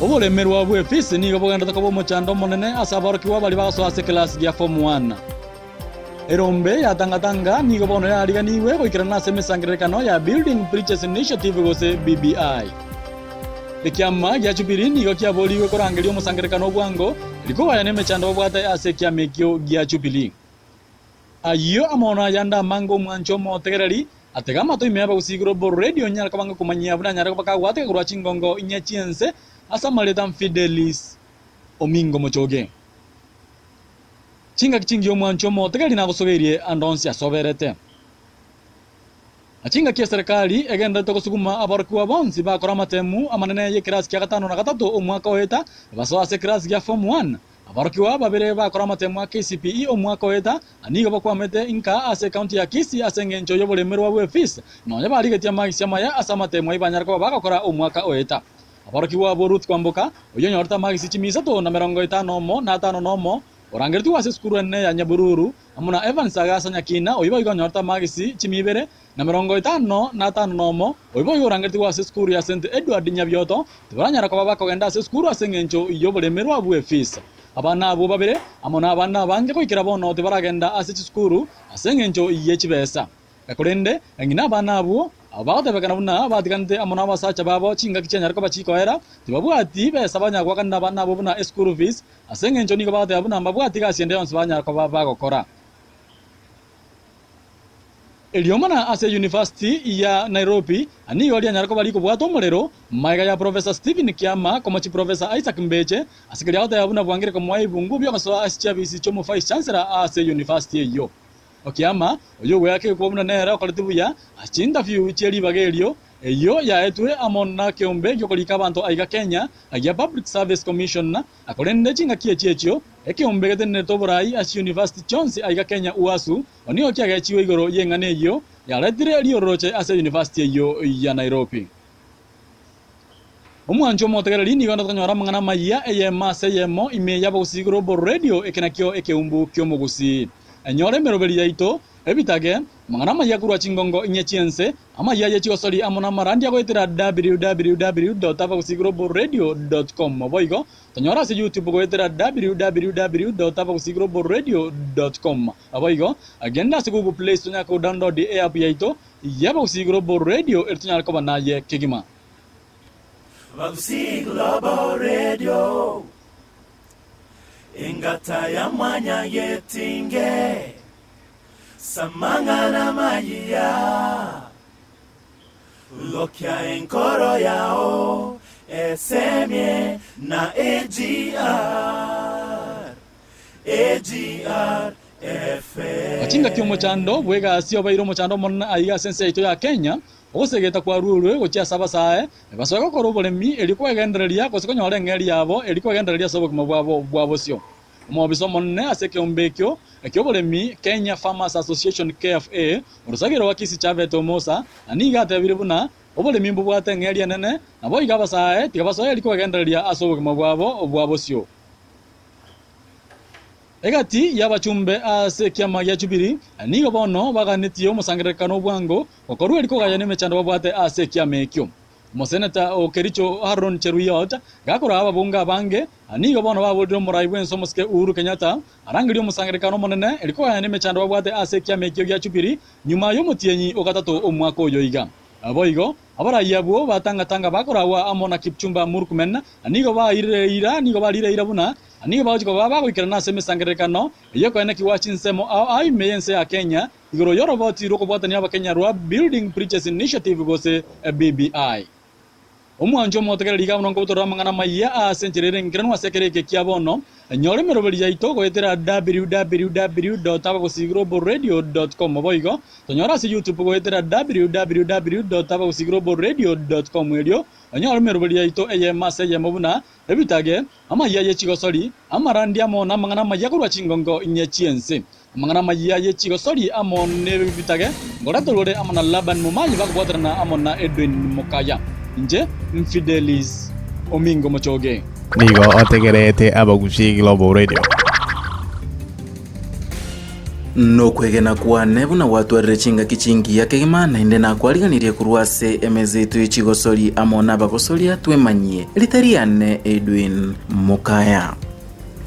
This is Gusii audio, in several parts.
Oboremerwa bw'efisi nigo bogenderete koba omochando omonene ase aborokigwa baria bagosoa ase ekelasi gia Form One. Erombe ya Tanga-Tanga nigo bono yariganigwe goikerana ase emesangererekano ya Building Bridges Initiative gose BBI. Ekiama gia Jubilee nigo kiaborigwe korangeria omosangererekano o bwango erio kogayana emechando babwate ase ekiama ekio gia Jubilee. Ayio amo nayande amange omwancho omotegereri, atege amato ime y'abagusii Global Radio onyare koba ngokomanyia buna anyare koba kagwateka korwa chingongo inye chi'ense ase amarieta Fidelis Omingo Mochoge. Chingaki chingiya omwancho omotegereri nagosogeirie ande onsi ase oberete. Na chingaki eserekari egendererete gosuguma aborokigwa bonsi bakora amatemu amanene y'ekerasi kia gatano na gatato omwaka oeta basoa ase ekerasi gia form one. Aborokigwa babere bakora amatemu a KCPE omwaka oeta nigo bakwamete inka ase ekaunti ya Kisii ase engencho y'oboremerwa bw'efees nonya barigetie amagisi amaya ase amatemu ayio banyare koba bagokora omwaka oeta. Aborokigwa abwo Ruth Kwamboka, oyio onyorete amagisi chimia isato na merongo etano omo na atano nomo, orangeretigwe ase esukuru enene ya Nyabururu, amo na Evans Agasa Nyakina, oyio boigo onyorete amagisi chimia ibere na merongo etano na atano nomo, oyio boigo orangeretigwe ase esukuru ya St Edward Nyabioto, tibaranyara koba bakogenda ase esukuru ase engencho y'oboremerwa bw'efees. Abana abwo babere, amo nabande abange goikera bono tibaragenda ase chisukuru ase engencho ye chibesa. Korende ng'ina abana abwo, abwo bagotebekana buna batiganete amo nabasacha babo chingaki chianyare koba chikoera, tibabwati besa banyara goakanera abana abwo buna eschool fees, ase engencho nigo bagoteba buna mbabwati gasi ende yonsi banyara koba bagokora. Eriomana ase University ya Nairobi nigo rianyare koba rikobwata omorero magega ya Professor Stephen Kiama komochia Professor Isaac Mbeche ase keria agoteba buna bwangire komoa ebungu biogosoa ase chiabisi chiomo Vice Chancellor ase University eyio. Okiama, oyio ogweaka egekuba buna nere okorete buya ase chiinterview chie ribaga erio, eyio yaetwe amo nakeombe gi'okorika abanto aiga Kenya gia Public Service Commission, korende chingaki echi echio ekeombe getenenerete oborai ase chiuniversity chionsi aiga Kenya UASU nigo kiagechiwe igoro y'eng'ana eyio yaretire riororoche ase university eyio ya Nairobi. Omwancho omotegereri nigo onde tokonyora amang'ana amayia eyemo ase eyemo ime y'Abagusii Global Radio eke nakio ekeumbu ki'omogusii. Enyore emeroberi yaito, ebitage, amang'ana amayia korwa chingongo inye chi'ense, amayia ye chigosori amo n'amarandia goetera www.abagusiiglobalradio.com Boigo tonyore ase YouTube goetera www.abagusiiglobalradio.com Boigo genda ase Google Play Store onyare kodownload eapp yaito y'Abagusii Global Radio erio tonyare koba naye kegima. Bagusii Global Radio, engata ya mwanya getinge, samang'ana mayiya, gokia enkoro yao esemie na AGR, AGR FM. Chingaki omochando bw'egasi obeire omochando omonene aiga ase ense yaito ya Kenya, Ogosegeta kwaruirwe gochia ase abasae, basoe gokora oboremi erio kwegendereria gose konyora eng'eria yabo erio kwegendereria ase obogima bwabo bwa bosio. Omobisa omonene ase ekeombe ekio ki'oboremi, Kenya Farmers Association, KFA, orosagire rwa Kisii Chavete Omosa, nigo atebire buna oboremi mbobwate eng'eria enene, naboigo abasae tiga basoe erio kwegendereria ase obogima bwabo bwa bosio. Egati y'abachumbe ase ekiama gia Jubili nigo bono baganetie omosangererekano o bwango gokorwa erio kogayana emechando babwate ase ekiama ekio. Omoseneta o Kericho Haron Cheruiyot gakoraa ababunge abange nigo bono baborire omorai bw'ense omosike Uhuru Kenyatta arangerie omosangererekano omonene erio kogayana emechando babwate ase ekiama ekio gia Jubili nyuma y'omotienyi o gatato omwaka oyo iga. Boigo, abarai abwo ba Tanga Tanga bakoragwa amo na Kipchumba Murkomen nigo bairire eira nigo barire eira buna nigo bagochia koba bagoikerana ase emesangererekano ey'okoenekigwa chinsemo ao ao ime y'ense ya Kenya igoro y'oroboti rw'okobwatania Abakenya rwa Building Bridges Initiative gose BBI. Omwancho omotegereri iga buna nkobutorora amang'ana amayia ase enchera ere enkeranu ase ekero eke kia bono, nyora emeroberi yaito goetera www.abagosiiglobalradio.com Boigo tonyore ase YouTube goetera www.abagosiiglobalradio.com erio onyore emeroberi yaito eyemo ase eyemo buna ebitage, amayia ye chigosori, amarandi amo namang'ana amayia korwa chingongo inye chi'ense. Amang'ana amayia ye chigosori amo nebitage ngoreterwe ore amo na Laban momanyi bakobwaterana amo na Edwin Mokaya. Inche Mfidelis Omingo Mochoge. Nigo otegerete Abagusii Global Radio. Nokwegena kwane buna gwatwarire chingaki chingiya kegima, naende nakwariganirie korwa ase emesa yaito ye chigosori amo nabagosoria twemanyie. Rita riane Edwin Mokaya.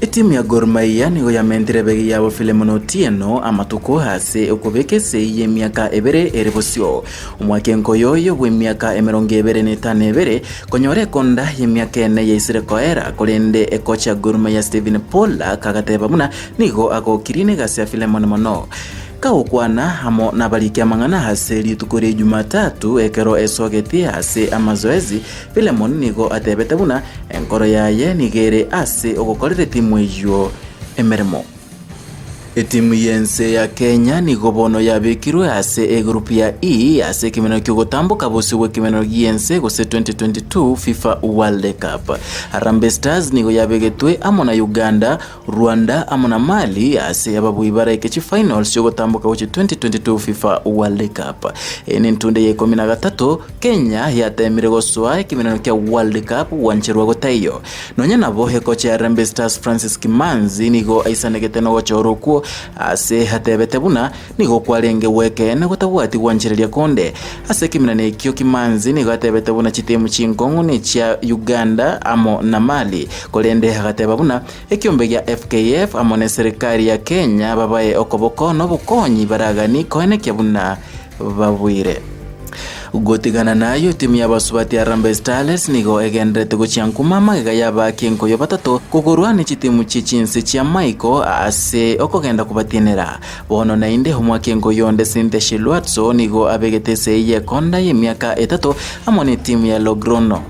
Etimu ya Gor Mahia nigo yamentire ebegi yabo Philemon Otieno amatuko ase okobeka esegi y'emiaka ebere ere bosio. Omwaka enkoyo oyo bw'emiaka emerongo ebere na etano ebere konyora ekonda y'emiaka ene yaisire koera, korende ekocha ya Gor Mahia Stephen Pollack agateba buna nigo agokirie negasi ya Philemon mono. Kagokwana amo nabariki amang'ana ase rituko ria Jumatatu ekero esogetie ase amazoezi, Philemon nigo atebete buna enkoro yaye nigo ere ase ogokorera etimu eyio emeremo. Etimu y'ense ya Kenya nigo bono yabekirwe ase egroup ya E ase ekemenero ki'ogotamboka bosio bw'ekemenero gi'ense gose 2022 FIFA World Cup. Harambee Stars nigo yabegetwe amo na Uganda, Rwanda amo na Mali ase ababui baraike chifinals chiogotamboka gochia 2022 FIFA World Cup. Eye nentunde ya ikomi na gatato Kenya yatemire gosoa ekemenero kia World Cup gwancherwa gotaiyo. Nonya nabo ekocha ya Harambee Stars Francis Kimanzi nigo aisanegete nogochorwa okwo ase atebete buna nigo kwarenge gwekeene gotabwati gwanchereria konde. Ase ekemenano ekio Kimanzi nigo atebete buna chitimu chinkong'u nechia Uganda amo na Mali korende agateba buna Ekiombe gia FKF amo neserikari ya Kenya babae okoboko nobokonyi baragani koenekia buna babuire. Gotigana nayio etimu y'abasubati ya Harambee Starlets nigo egendererete gochia nkuma magega y'abaaki enkoyo batato kogorwa ne chitimu chie chinse chia maiko ase okogenda kobatienera. Bono naende omwaki enkoyo onde Cynthia Shilwatso nigo abegete esegi y'ekonda y'emiaka etato amo netimu ya Logrono.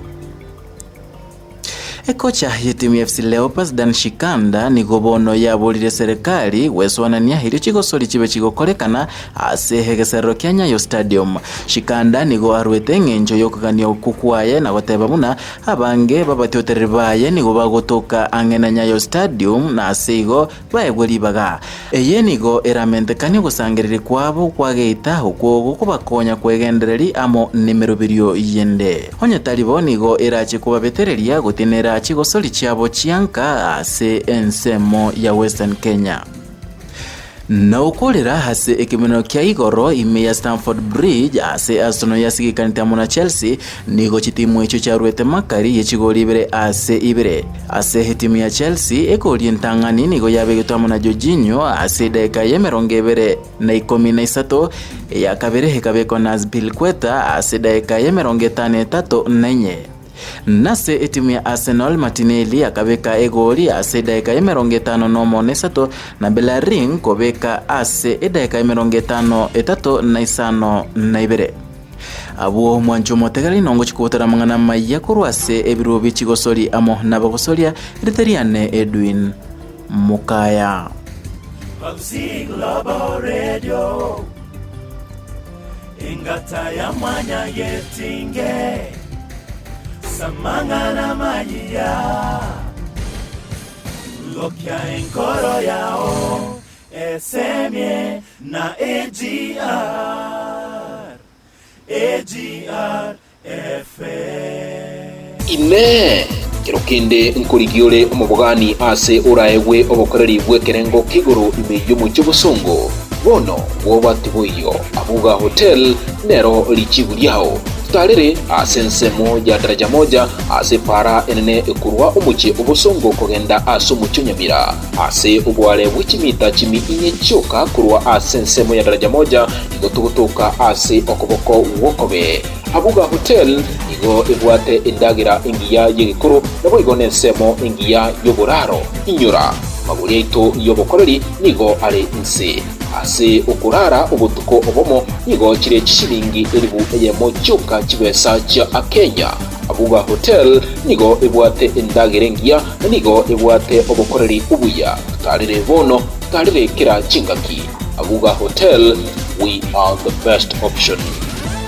Ekocha y'etimu ya FC Leopards Dan Shikanda nigo bono yaborire eserekari gwesoanania erio chigosori chibe chigokorekana ase egeserero kia Nyayo Stadium. Shikanda nigo arwete eng'encho y'okogania okwo kwaye na goteba buna abange b'abatiotereri baye nigo bagotoka ang'e na Nyayo Stadium na ase igo baegwe ribaga. Eye nigo eramentekanie ogosangereria kwabo kwa geita okwo gokobakonya kwegendereria amo nemeroberio yende. Onye tari bo nigo erache kobabetereria gotenera chigosori chiabo chianka ase ensemo ya Western Kenya. Na okorera ase ekemenero kia igoro ime ya Stamford Bridge ase Arsenal yasigekanete amo na Chelsea, nigo chitimu echio chiaruete makari ye chigori ibere ase ibere. Ase etimu ya Chelsea, egori entang'ani nigo yabegetwe amo na Jorginho ase edaika y'emerongo ebere na ikomi na isato, eya kabere ekabekwa na Azpilicueta ase edaika y'emerongo etano etato na inye. Nase etimu ya Arsenal, Martinelli akabeka egori ase edaika y'emerongo etano nomo na isato, na Bellerin kobeka ase edaika y'emerongo etano etato na isano na ibere. Abwo mwanche omotegereri nongochia kobotera amang'ana amaya korwa ase ebiruo bie chigosori amo nabagosoria, erieta riane Edwin Mokaya. Gusii Global Radio, engata ya mwanya getinge, samang'ana mayiya, lokia enkoro yao, esemie na AGR, AGR FM. Inee! Kero kende nkorigia ore omobogani aase oraegwe obokoreri bw'ekerengo kia igoro ime y'omochie obosongo? Bono bwoba tiboiyo, Abuga Hotel nero richibu riao. Totarere ase ensemo ya Daraja Moja ase epaara enene ekorwa omochie obosongo kogenda ase omochie o Nyamira. Ase oboare bwe chimita chimi inye chioka korwa ase ensemo ya Daraja Moja nigo togotoka ase okoboko gw'okobee. Abuga Hotel nigo ebwate endagera engiya y'egekoro naboigo nensemo engiya y'oboraro. Inyora, amagori aito y'obokoreri nigo are inse. Ase okorara obotuko obomo nigo chire chishilingi elibu eyemo chioka chibesa chia Kenya. Abuga Hotel nigo ebwate endagera engiya na nigo ebwate obokoreri obuya. Totarere bono, totarere kera chingaki. Abuga Hotel, we are the best option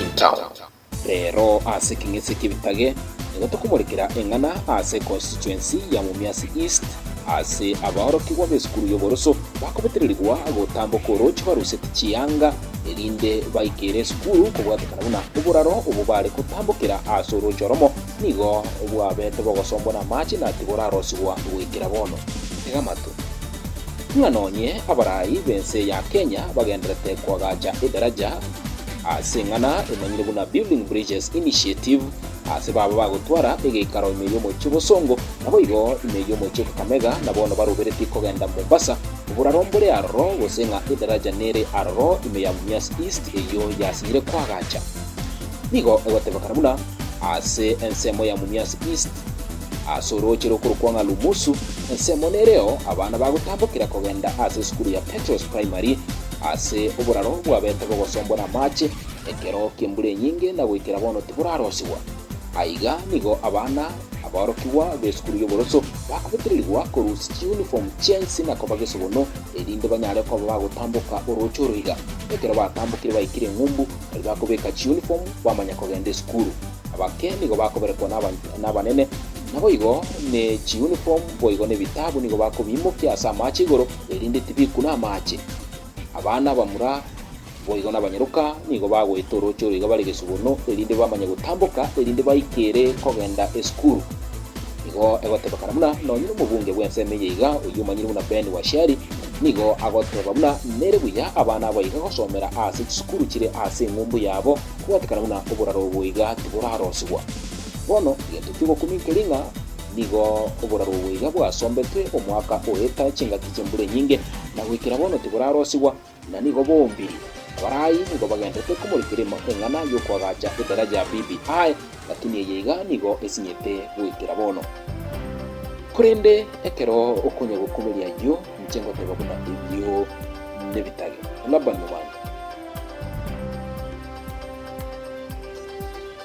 in town. Rero ase ekeng'ese ki'ebitage nigo tokomorekera eng'ana ase econstituency ya Mumias East ase abaorokigwa b'esukuru y'oboroso bakobetererigwa gotamboka oroche baruseti chianga erinde baikere esukuru kobwatekana buna oboraro obo bare gotambokera ase oroche oromo nigo bwabete bogosombwa namache na tiborarosigwa goikera bono. Tega amato. Ng'a nonye abarai b'ense ya Kenya bagenderete koagacha edaraja ase eng'ana emanyire buna Building Bridges Initiative ase baba bagotwara egeikaro ime y'omochie Bosongo naboigo ime y'omochie Kakamega na bono baroberetie kogenda Mombasa oboraro mbore aroro gose ng'a edaraja nere aroro ime ya Mumias East eyio yasinyire koagacha. Nigo egotebekana buna ase ensemo ya Mumias East Ase orooche rokorokwa ng'a Lumusu, ensemo nereo abana bagotambokera kogenda ase esukuru ya Petros Primary, ase oboraro bwabete bogosombwa namache ekero ki'embura enyinge na goikera bono tiborarosigwa. Aiga nigo abana abaorokigwa b'esukuru y'oboroso bakobetererigwa korusia chiuniform chi'ensi na koba gesobono erinde banyare koba bagotamboka orooche oro iga. Ekero batambokire baikire eng'umbu, baria bakobeka chiuniform bamanya kogenda esukuru. Abake nigo bakoberekwa nabanene, naboigo ne chiuniform boigo nebitabu nigo bakobiimokia ase amache igoro, erinde tibikuna amache. Abana abamura boigo nabanyaroka nigo bagoeta orooche oro iga bare gesubono, erinde bamanye gotamboka, erinde baikere kogenda esukuru. Nigo egotebekana buna nonye nomobunge bw'ensemo eye iga, oyio omanyire buna Ben Washiali, nigo agoteba buna nere buya abana aba iga gosomera ase chisukuru chire ase eng'umbu yabo, Kobwatekana buna oboraro obo iga tiborarosigwa. Bono egento ki'ogokumia nkeri ng'a nigo oboraro obo iga bwasombetwe omwaka oeta chingaki chi'embura enyinge, na goikera bono tiborarosigwa, na nigo bombiri. Abarai nigo bagenderete komorikera eng'ana y'okoagacha edaraja ya BBI, lakini eye iga nigo esinyete goikera bono. Korende ekero okonya gokumeria ayio, inche ngoteba buna ebio nebitage. Laban Momanyi.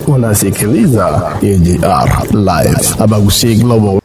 Unasikiliza AGR Live Abagusii Global.